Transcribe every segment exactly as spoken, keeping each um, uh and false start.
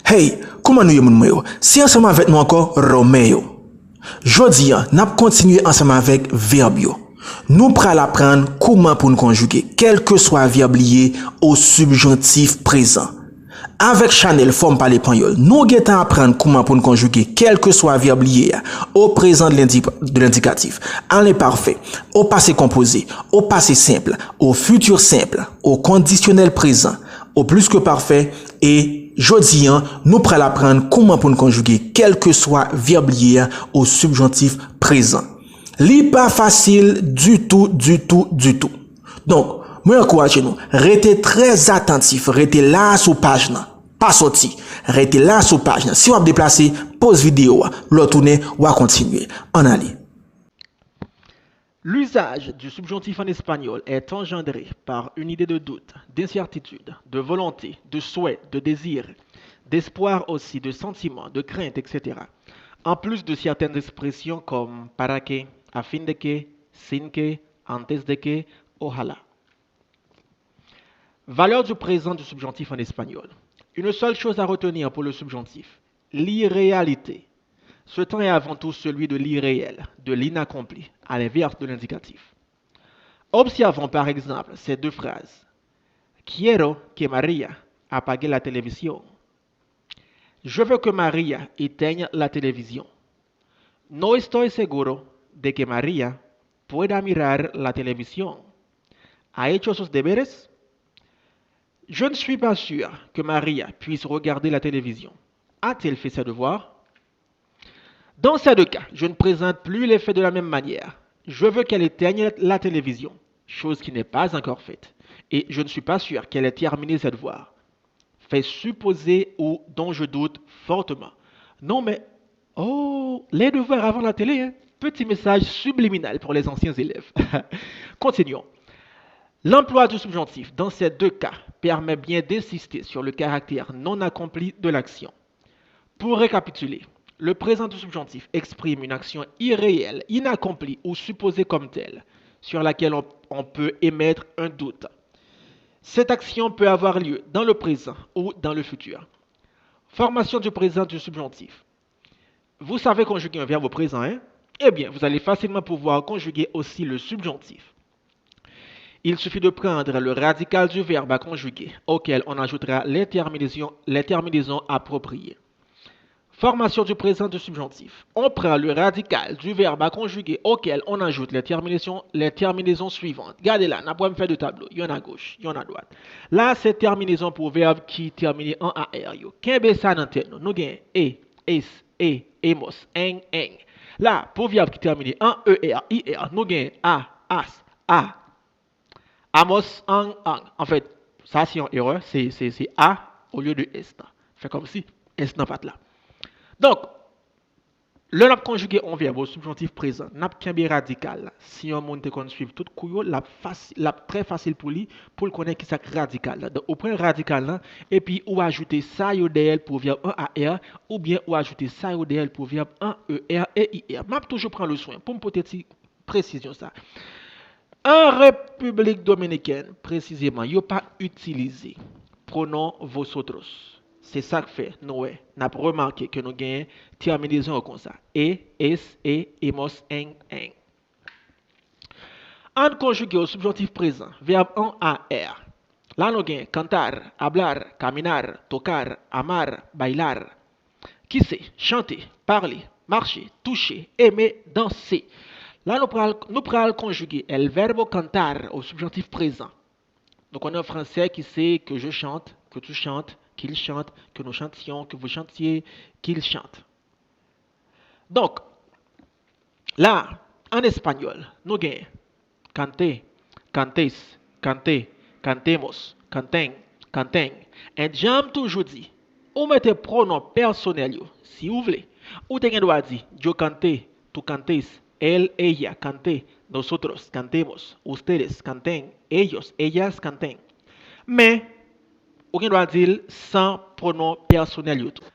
Hey, kouman nou ye moun mwen yo? Se ansanm avèk nou ankò, Romeo. Jodi a, n ap kontinye ansanm avèk vèb yo. Nou pral aprann kouman pou n konjige kèlkeswa vèb li ye o sibjontif prezan. Avèk chanèl Fò m pale panyòl, nou gentan aprann kouman pou n konjige kèlkeswa vèb li ye a o prezan de lendi-, de lendikatif, a lenpafè, o pase konpoze, o pase senp, o fiti senp, o kondisyonèl prezan, o plis ke pafè, e jodi a, nou pral aprann kouman pou n konjige kèlkeswa vèb li ye a o sibjontif prezan. Li pa fasil ditou, ditou, ditou. Donk, mwen ankouraje nou, rete trè atantif, rete la a sou paj lan. Pa sòti, rete la a sou paj lan. Si w ap deplase, poz videyo a, lè w tounen, w a kontinye. Ann ale. L'usage du subjonctif en espagnol est engendré par une idée de doute, d'incertitude, de volonté, de souhait, de désir, d'espoir aussi, de sentiment, de crainte, et cetera. En plus de certaines expressions comme para que, a fin de que, sin que, antes de que, ojalá. Valeur du présent du subjonctif en espagnol. Une seule chose à retenir pour le subjonctif, l'irréalité. Ce temps est avant tout celui de l'irréel, de l'inaccompli, à l'inverse de l'indicatif. Observons par exemple ces deux phrases. Quiero que María apague la televisión. Je veux que María éteigne la televisión. No estoy seguro de que María pueda mirar la televisión. ¿Ha hecho sus deberes? Je ne suis pas sûr que María puisse regarder la télévision. A-t-elle fait ses devoirs? Dans ces deux cas, je ne présente plus les faits de la même manière. Je veux qu'elle éteigne la télévision, chose qui n'est pas encore faite. Et je ne suis pas sûr qu'elle ait terminé ses devoirs. Fait supposer ou dont je doute fortement. Non, mais, oh, les devoirs avant la télé, hein. Petit message subliminal pour les anciens élèves. Continuons. L'emploi du subjonctif dans ces deux cas permet bien d'insister sur le caractère non accompli de l'action. Pour récapituler, le présent du subjonctif exprime une action irréelle, inaccomplie ou supposée comme telle, sur laquelle on, on peut émettre un doute. Cette action peut avoir lieu dans le présent ou dans le futur. Formation du présent du subjonctif. Vous savez conjuguer un verbe au présent, hein? Eh bien, vous allez facilement pouvoir conjuguer aussi le subjonctif. Il suffit de prendre le radical du verbe à conjuguer, auquel on ajoutera les terminaisons, les terminaisons appropriées. Formation du présent du subjonctif. On prend le radical du verbe à conjuguer auquel on ajoute les terminaisons, les terminaisons suivantes. Gade la, n ap wè m fè de tablo, yonn a goch, yonn a dwat. La, se tèminezon pou vèb ki tèmine an A R yo. Kenbe sa nan tèt nou. Nou gen e, es, e, emos, eng, eng. La, pou vèb ki tèmine an E R, I R, nou gen a, as, a, amos, ang, ang. Anfèt, sa se yon erè, se, se, se a olye de s nan. Fè kòmsi s nan pa t la. Donk, lè n ap konjige yon vèb o sibjontif prezan, n ap kenbe radikal la. Si yon moun te konn swiv tout kou yo, l ap fasi-, l ap trè fasil pou li, pou l konnen kisa k radikal la. Donk, ou pran radikal lan, epi ou ajoute sa yo dèyè l pou vèb an A R, oubyen ou ajoute sa yo dèyè l pou vèb an E R e I R. M ap toujou pran le swen pou m pote ti presizyon sa. An Repiblik Dominikèn, presizeman, yo pa itilize pwonon vosotros. Se sa k fè nou wè, n ap remake ke nou genyen tèminezon yo konsa. E, es, e, emos, eng, eng. Ann konjige o sibjontif prezan, vèb an A R. La nou gen cantar, hablar, caminar, tocar, amar, bailar. Ki se chante, parle, mache, touche, eme, danse. La nou pral, nou pral konjige el verbo cantar o sibjontif prezan. Nou konnen an fransè ki se que je chante, que tu chantes, qu'il chante, que nous chantions, que vous chantiez, qu'il chante. Donk, la, an espanyòl, nou gen cante, cantes, cante, cantemos, canten, canten. And jan m toujou di, ou mete pwonon pèsonèl yo, si ou vle. Ou te gen dwa di, yo cante, tú cantes, él, ella, cante, nosotros cantemos, ustedes canten, ellos, ellas canten. Men, ou gen dwa di l san pwonon pèsonèl yo tou.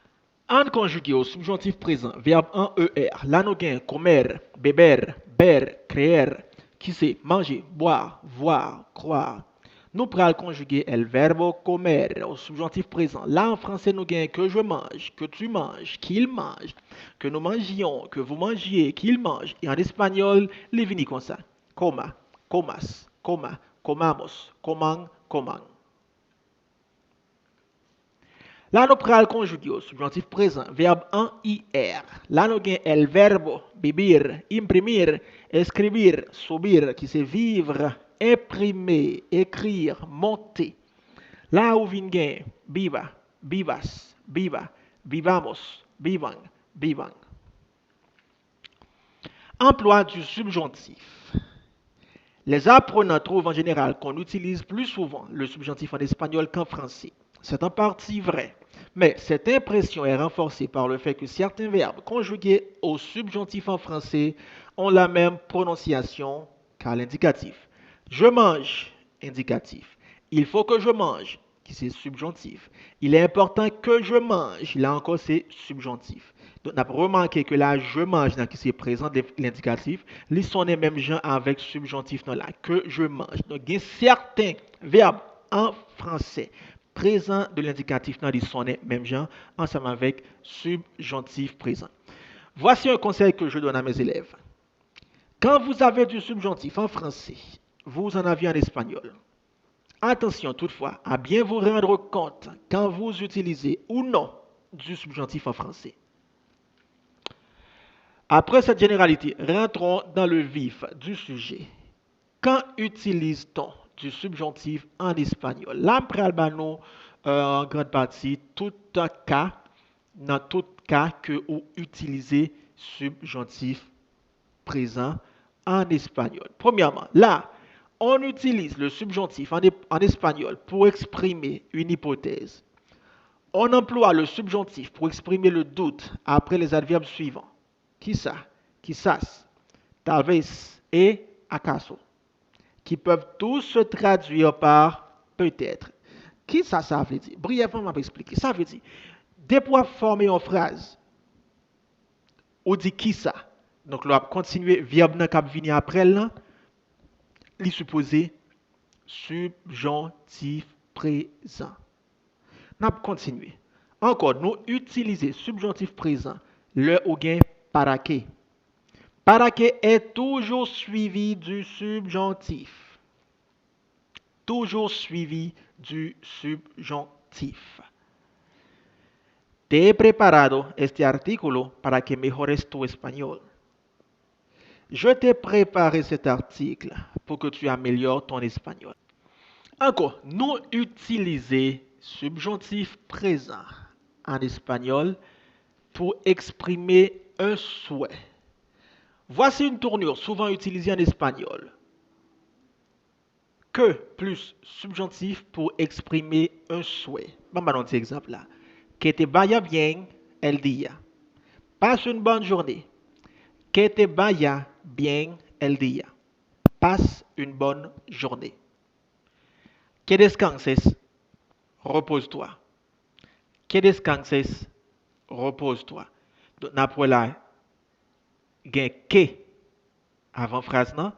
Ann konjige o sibjontif prezan, vèb an E R. La nou gen comer, beber, ver, creer, ki se manje, boire, voir, croire. Nou pral konjige el verbo comer, o subjonctif prezan. La, an franse, nou gen que je mange, que tu manges, qu'il mange, que nous mangions, que vous mangiez, qu'il mange. E an espanyòl, li vini konsa. Coma, comas, coma, comamos, coman, coman. La, nou pral konjige o subjonctif prezan, vèb an I R. La, nou gen el verbo, vivir, imprimir, escribir, subir, ki se vivre, imprimer, écrire, monter. La, ou vin gen viva, vivas, viva, vivamos, vivan, vivan. Emploi du subjonctif. Les apprenants trouvent en général qu'on utilise plus souvent le subjonctif en espagnol qu'en français. C'est en partie vrai, mais cette impression est renforcée par le fait que certains verbes conjugués au subjonctif en français ont la même prononciation qu'à l'indicatif. Je mange, indicatif. Il faut que je mange, ki se subjonctif. Il est important que je mange, la ankò se subjonctif. Donk, n ap remake ke la, je mange nan ki se prezan de lendikatif, li sonnen menm jan avèk subjonctif nan la, que je mange. Donk, gen sèten vèb an franse prezan de lendikatif nan, li sonnen menm jan ansanm avèk subjonctif prezan. Voici un conseil que je donne à mes élèves. Quand vous avez du subjonctif en français, vous en avez en espagnol. Attention toutefois à bien vous rendre compte quand vous utilisez ou non du subjonctif en français. Après cette généralité, rentrons dans le vif du sujet. Quand utilise-t-on du subjonctif en espagnol? La, m pral ba nou, euh, en grande partie, tout ka, nan tout ka ke ou itilize subjonctif prezan en espagnol. Premièrement, là, on utilise le subjonctif en, en espagnol pour exprimer une hypothèse. On emploie le subjonctif pour exprimer le doute après les adverbes suivants. Quizá, quizás, tal vez et acaso, qui peuvent tous se traduire par peut-être. Kisa sa vle di? Briyèvman, m ap eksplike. Sa vle di, depi w ap fòme yon fraz, ou di kisa. Donk, lè w ap kontinye, vyèb nan k ap vini apre l lan, li sipoze sibjontif prezan. N ap kontinye. Ankò, nou itilize sibjontif prezan lè ou gen para qué. Para qué est toujours suivi du subjonctif. Toujours suivi du subjonctif. Te he preparado este artículo para que mejores tu español. Je t'ai préparé cet article pour que tu améliores ton espagnol. Ankò, nou itilize sibjontif prezan an espanyòl pou eksprime un souhait. Voici une tournure souvent utilisée en espagnol. Que plus subjonctif pour exprimer un souhait. Ban m ba nou ti egzanp la. Que te vaya bien el día. Passe une bonne journée. Que te vaya bien el día. Passe une bonne journée. Que descanses. Repose-toi. Que descanses. Repose-toi. Donk, n ap wè la, gen que avan fraz nan,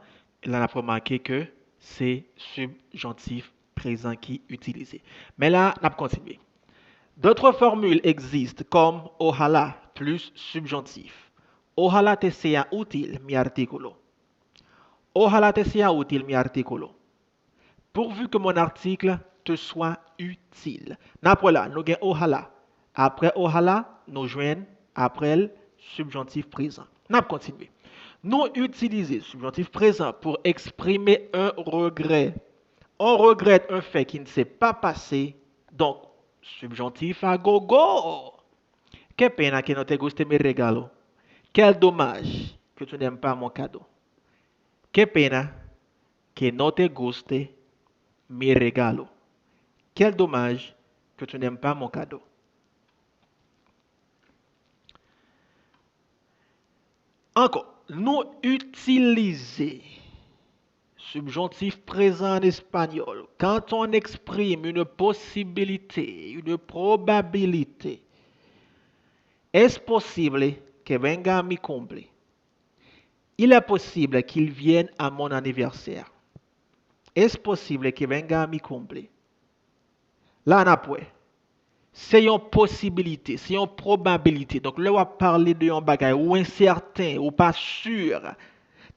la n ap remake ke se sibjontif prezan ki itilize. Men la, n ap kontinye. D'autres formules existent comme ojalá plus subjonctif. Ojalá te sea útil mi artículo. Ojalá te sea útil mi artículo. Pourvu que mon article te soit utile. N ap wè la, nou gen ojalá. Apre ojalá, nou jwenn apre l sibjontif prezan. N ap kontinye. Nou itilize sibjontif prezan pour exprimer un regret. On regrette un fait qui ne s'est pas passé. Donc, subjonctif à gogo. Qué pena que no te guste mi regalo. Quel dommage que tu n'aimes pas mon cadeau. Qué pena que no te guste mi regalo. Quel dommage que tu n'aimes pas mon cadeau. Ankò, nou itilize subjonctif prezan an espanyòl quand on exprime une possibilité, une probabilité. Es posible que venga a mi cumple. Il est possible qu'il vienne à mon anniversaire. Es posible que venga a mi cumple. La n ap wè. Se yon posibilite, se yon pwobabilite. Donk, lè w ap pale de yon bagay, ou ensèten, ou pa si.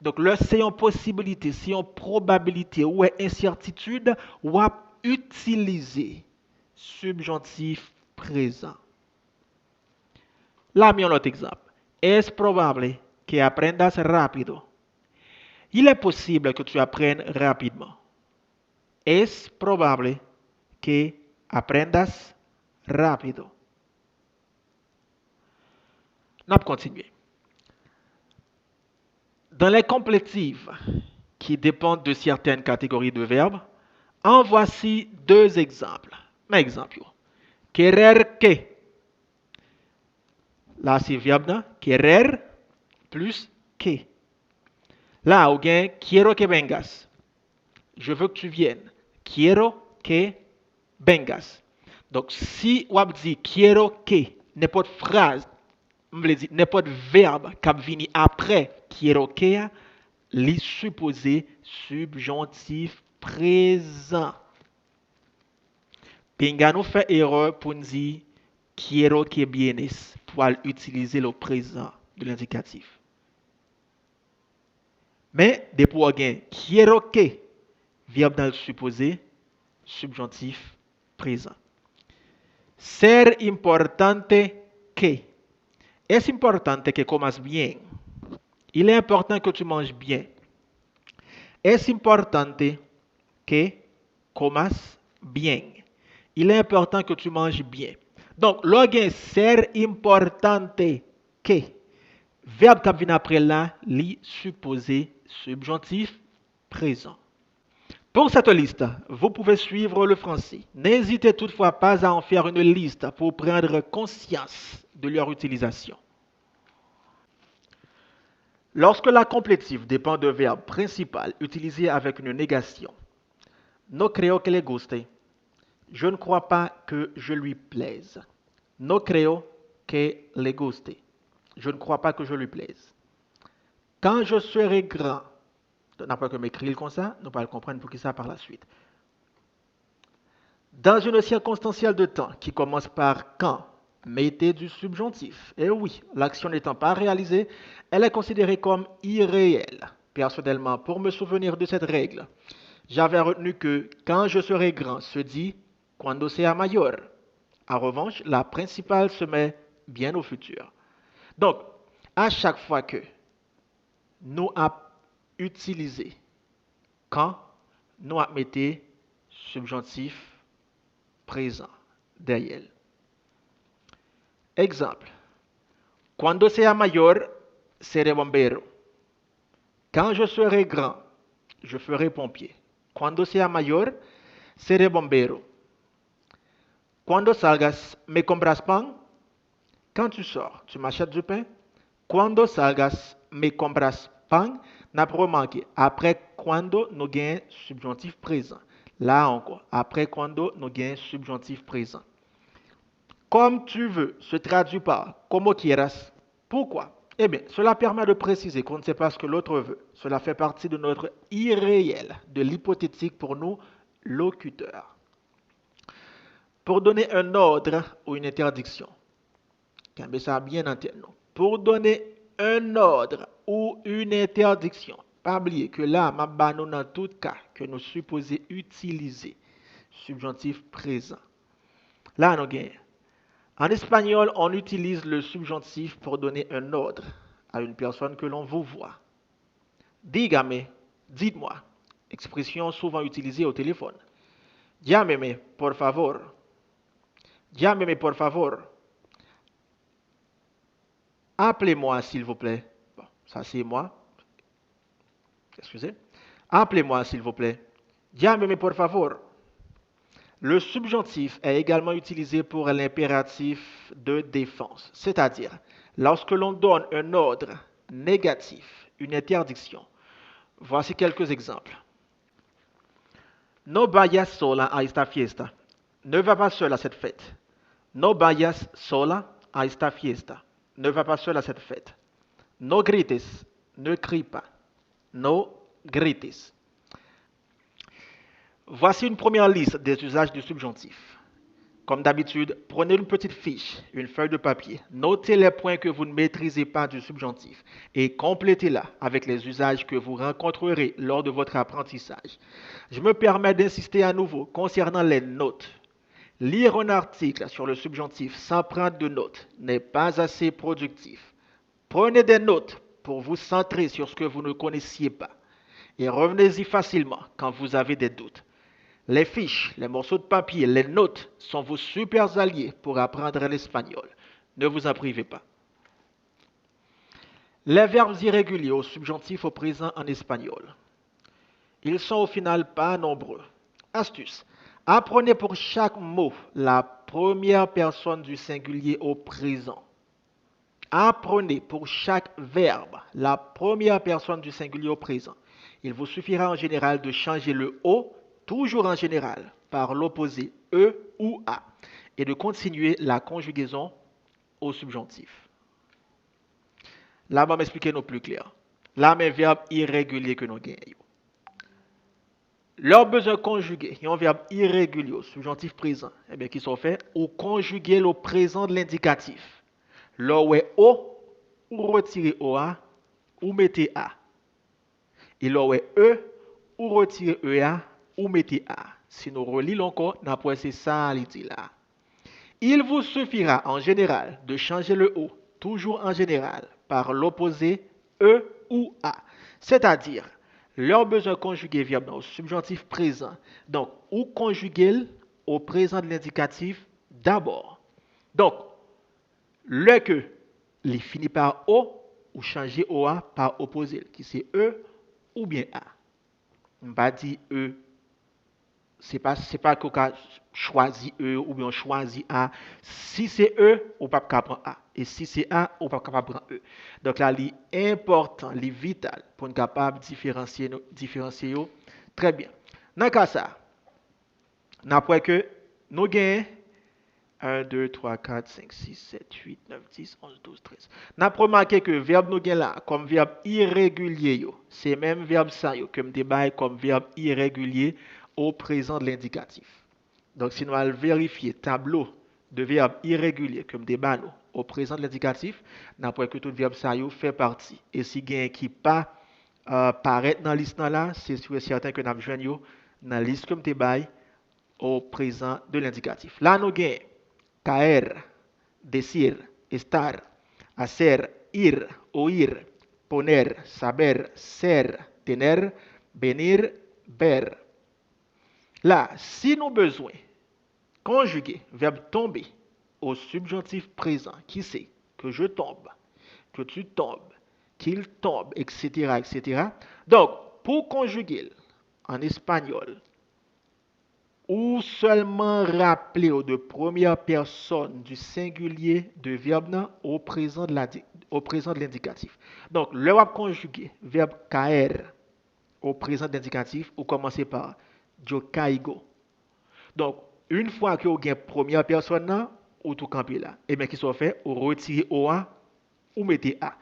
Donk, lè se yon posibilite, se yon pwobabilite, ou wè ensètitid, w ap itilize sibjontif prezan. La mi yon lòt egzanp. Es probable que aprendas rápido. Il est possible que tu apprennes rapidement. Es probable que aprendas rápido. N ap kontinye. Dans les complétifs qui dépendent de certaines catégories de verbes, en voici deux exemples. Men egzanp yo. Querer que. La se vèb nan. Querer plus que. La ou gen quiero que vengas. Je veux que tu viennes. Quiero que vengas. Donk, si w ap di quiero que, nenpòt fraz, m vle di nenpòt vèb k ap vini apre quiero que a, li sipoze sibjontif prezan. Pinga nou fè erè pou n di quiero que vienes pou al itilize le présent de l'indicatif. Men, depi w gen quiero que, vèb nan sipoze sibjontif prezan. Ser importante que. Es importante que comas bien. Il est important que tu manges bien. Es importante que comas bien. Il est important que tu manges bien. Donk, lè w gen ser importante que, vèb k ap vin apre l la, li sipoze sibjontif prezan. Pour cette liste, vous pouvez suivre le français. N'hésitez toutefois pas à en faire une liste pour prendre conscience de leur utilisation. Lorsque l'accomplétif dépend d'un verbe principal utilisé avec une négation, no creo que le guste. Je ne crois pas que je lui plaise. No creo que le guste. Je ne crois pas que je lui plaise. Quand je serai grand, n ap wè ke m ekri l konsa, nou pral konprann poukisa par la suite. Dans une circonstancielle de temps qui commence par quand, mettez du subjonctif. Et oui, l'action n'étant pas réalisée, elle est considérée comme irréelle. Personnellement, pour me souvenir de cette règle, j'avais retenu que quand je serai grand se dit cuando sea mayor. En revanche, la principale se met bien au futur. Donk, a chak fwa ke nou ap itilize quand, nou ap mete sibjontif prezan dèyè l. Egzanp, cuando sea mayor, seré bombero. Quand je serai grand, je ferai pompier. Cuando sea mayor, seré bombero. Cuando salgas, me compras pan. Quand tu sors, tu m'achètes du pain. Cuando salgas, me compras pan. N ap remake, apre cuando, nou gen sibjontif prezan. La ankò, apre cuando, nou gen sibjontif prezan. Comme tu veux se traduit par como quieras. Pourquoi? Eh bien, cela permet de préciser qu'on ne sait pas ce que l'autre veut. Cela fait partie de notre irréel, de l'hypothétique pour nous, locuteurs. Pour donner un ordre ou une interdiction. Kenbe sa byen nan tèt nou. Pour donner un ordre ou une interdiction. Pa bliye ke la, m ap ba nou nan tout ka ke nou sipoze itilize sibjontif prezan. La, nou genyen. En espagnol, on utilise le subjonctif pour donner un ordre à une personne que l'on vous voit. Dígame, dites-moi, expression souvent utilisée au téléphone. Llámeme, por favor. Llámeme, por favor. Appelez-moi, s'il vous plaît. Bon, ça c'est moi. Excusez. Appelez-moi, s'il vous plaît. Llámeme, por favor. Le subjonctif est également utilisé pour l'impératif de défense, c'est-à-dire lorsque l'on donne un ordre négatif, une interdiction. Voici quelques exemples. No vayas sola a esta fiesta. Ne va pas seul à cette fête. No vayas sola a esta fiesta. Ne va pas seul à cette fête. No grites, ne crie pas. No grites. Voici une première liste des usages du subjonctif. Comme d'habitude, prenez une petite fiche, une feuille de papier. Notez les points que vous ne maîtrisez pas du subjonctif et complétez-la avec les usages que vous rencontrerez lors de votre apprentissage. Je me permets d'insister à nouveau concernant les notes. Lire un article sur le subjonctif sans prendre de notes n'est pas assez productif. Prenez des notes pour vous centrer sur ce que vous ne connaissiez pas. Et revenez-y facilement quand vous avez des doutes. Les fiches, les morceaux de papier, les notes sont vos super alliés pour apprendre l'espagnol. Ne vous en privez pas. Les verbes irréguliers au subjonctif au présent en espagnol. Ils sont au final pas nombreux. Astuce. Apprenez pour chaque mot la première personne du singulier au présent. Apprenez pour chaque verbe la première personne du singulier au présent. Il vous suffira en général de changer le O, toujours en général, par l'opposé E ou A, et de continuer la conjugaison au subjonctif. La, ban m eksplike nou pli klè. La, men vèb iregilye ke nou genyen yo. Lè w bezwen konjige yon vèb iregilye o sibjantif prezan, ebyen, kisa w fè? Ou konjige l o prezan de lendikatif. Lè w wè o, ou retire o a, ou mete a. E lè w wè e, ou retire e a, ou mete a. Si nou reli l ankò, n ap wè se sa li di la. Il vous suffira en général de changer le O, toujours en général, par l'opposé E ou A. Sètadi, lè w bezwen konjige vèb nan o sibjantif prezan, donk, ou konjige l o prezan de lendikatif dabò. Donk, lè ke li fini pa o, ou chanje o a pa opoze l, ki se e oubyen a. M pa di e, se pa, se pa ke w ka chwazi e oubyen w chwazi a. Si se e, ou p ap ka pran a. E si se a, ou p ap kapab pran e. Donk la, li enpòtan, li vital pou n kapab diferansye nou, diferansye yo trè byen. Nan ka sa, n ap wè ke nou genyen en, de, twa, kat, senk, sis, sèt, uit, nèf, dis, onz, douz, trèz. N ap remake ke vèb nou gen la kòm vèb iregilye yo, se menm vèb sa yo ke m te bay kòm vèb iregilye o prezan de lendikatif. Donk, si nou al verifye tablo de vèb iregilye ke m te ba nou o prezan de lendikatif, n ap wè ke tout vèb sa yo fè pati. E si gen ki pa, euh, parèt nan lis nan la, se sur e sèten ke n ap jwenn yo nan lis ke m te bay o prezan de lendikatif. La, nou gen caer, decir, estar, hacer, ir, oír, poner, saber, ser, tener, venir, ver. La, si nou bezwen konjige vèb tomber o sibjantif prezan, ki se que je tombe, que tu tombes, qu'il tombe, et cetera, et cetera. Donk, pou konjige l an espanyòl, ou sèlman raple w de premyè pèsòn di sengilye de vèb nan o prezan de la di-, o prezan de lendikatif. Donk, lè w ap konjige vèb caer o prezan de lendikatif, ou kòmanse pa yo caigo. Donk, yon fwa ke w gen premyè pèsòn nan, ou tou kanpe la. Ebyen, kisa w fè? Ou retire o a, ou mete a.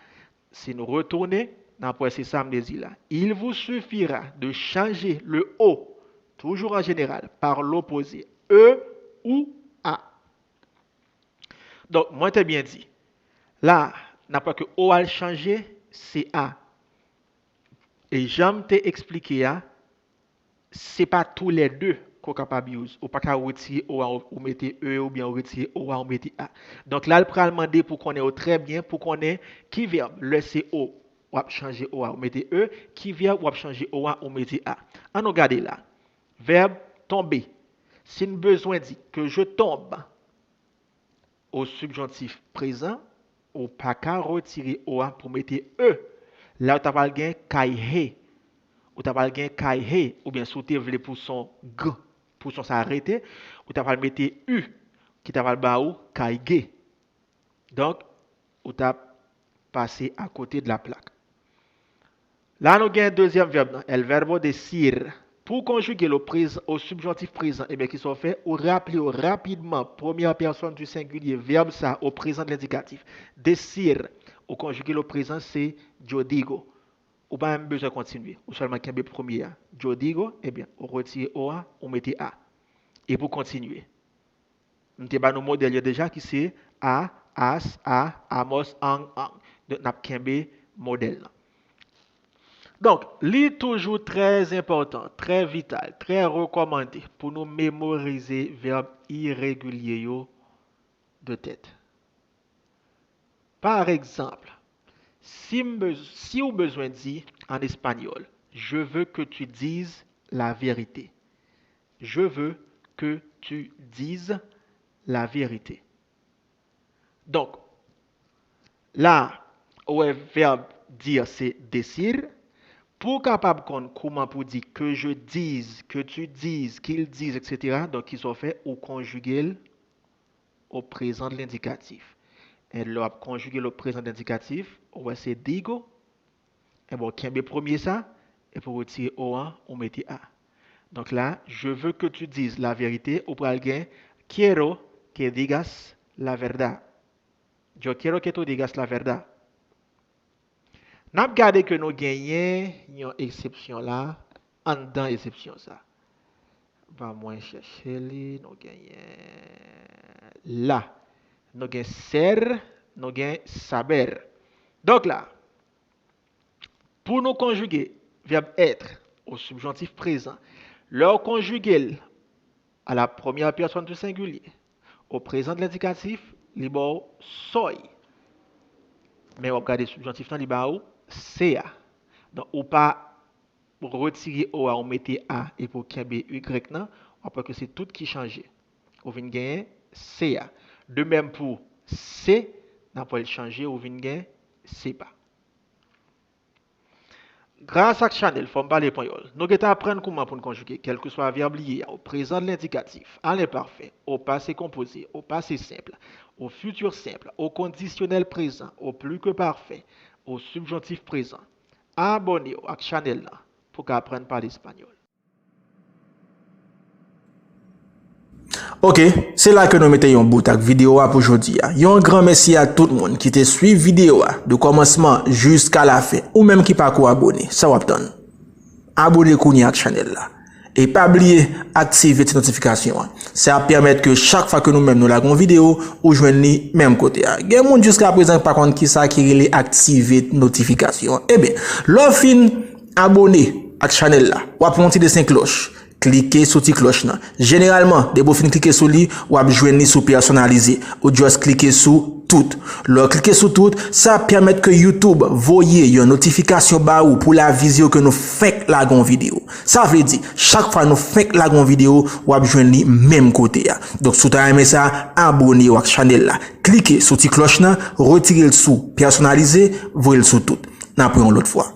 Si nou retounen, n ap wè se sa m te di la. Il vous suffira de changer le O, toujours en général, par l'opposé E ou A. Donk, mwen te byen di. La, n ap wè ke o a l chanje, se a. E jan m te eksplike a, se pa toulède ke w kapab use. Ou pa ka retire o a, ou mete e, oubyen ou retire o a, ou mete a. Donk la, l pral mande pou konnen yo trè byen, pou konnen ki vèb, lè se o, w ap chanje o a, ou mete e, ki vèb w ap chanje o a, ou mete a. Ann nou gade la. Vèb tombe. Si n bezwen di que je tombe, o sibjantif prezan, ou pa ka retire o a pou mete e. La, ou ta pral gen caige. Ou ta pral gen caige, oubyen si w te vle pou son g, pou son sa rete, ou ta pral mete u, ki ta pral ba ou caigue. Donk, ou ta pase akote de la plak. La, nou gen dezyèm vèb nan, el verbo decir. Pou konjige l o prez-, o sibjantif prezan, ebyen, kisa w fè? Ou raple w rapidman premyè pèsòn di sengilye vèb sa o prezan de lendikatif. Decir, ou konjige l o prezan, se yo digo. Ou pa menm bezwen kontinye. Ou sèlman kenbe premye a. Yo digo, ebyen, ou retire o a, ou mete a. E pou kontinye. M te ba nou modèl yo deja ki se a, as, a, amos, ang, ang. Donk, n ap kenbe modèl lan. Donk, li toujou trè enpòtan, trè vital, trè rekòmande pou nou memorize vèb iregilye yo de tèt. Pa egzanp, si m bez-, si w bezwen di an espanyòl, "Je veux que tu dises la vérité." "Je veux que tu dises la vérité." Donk, la, ou wè vèb dire se decir. Pou w kapab konn kouman pou di "que je dise", "que tu dises", "qu'il dise", etsetera, donk, kisa w fè? Ou konjige l o prezan de lendikatif. E lè w ap konjige l o prezan de lendikatif, ou wè se digo, enben, w kenbe premye sa, epi w retire o a, ou mete a. Donk la, "Je veux que tu dises la vérité", ou pral gen "Quiero que digas la verdad." "Yo quiero que tú digas la verdad." N ap gade ke nou genyen yon eksepsyon la, anndan eksepsyon sa. Ban mwen chèche li, nou genyen la. Nou gen ser, nou gen saber. Donk la, pou nou konjige vèb être o sibjontif prezan, lè w konjige l à la première personne du singulier, o prezan de lendikatif, li ba w soy. Men w ap gade sibjontif lan, li ba w se a. Donk, ou pa retire o a, ou mete a, epi w kenbe y nan, w ap wè ke se tout ki chanje. Ou vin genyen se a. De menm pou se, n ap wè l chanje, ou vin gen se pa. Gras ak chanèl Fò m pale panyòl, nou gentan aprann kouman pou n konjige kèlkeswa vèb li ye a, o prezan de lendikatif, a lenpafè, o pase konpoze, o pase senp, o fiti senp, o kondisyonèl prezan, o pli ke pafè, o sibjontif prezan. Abòne w ak chanèl lan pou w ka aprann pale espanyòl. Ok, se la ke nou mete yon bout ak videyo a pou jodi a. Yon gran mèsi a tout moun ki te swiv videyo a de kòmansman jiska lafen, ou menm ki pako abòne, sa w ap tann? Abòne kounye a ak chanèl la. E pa bliye aktive ti notifikasyon an. Sa ap pèmèt ke chak fwa ke nou menm nou lage yon videyo, ou jwenn li menm kote a. Gen moun jiska prezan ki pa konn kisa ki rele aktive notifikasyon an. Ebyen, lè w fin abòne ak chanèl la, w ap wè yon ti desen klòch. Klike sou ti klòch lan. Jeneralman, depi w fin klike sou li, w ap jwenn li sou pèsonalize. Ou just klike sou tout. Lè w klike sou tout, sa ap pèmèt ke YouTube voye yon notifikasyon ba ou pou l avize w ke nou fenk lage yon videyo. Sa vle di, chak fwa nou fenk lage yon videyo, w ap jwenn li menm kote a. Donk, si w ta renmen sa, abòne w ak chanèl la. Klike sou ti klòch lan, retire l sou pèsonalize, voye l sou tout. N ap wè yon lòt fwa.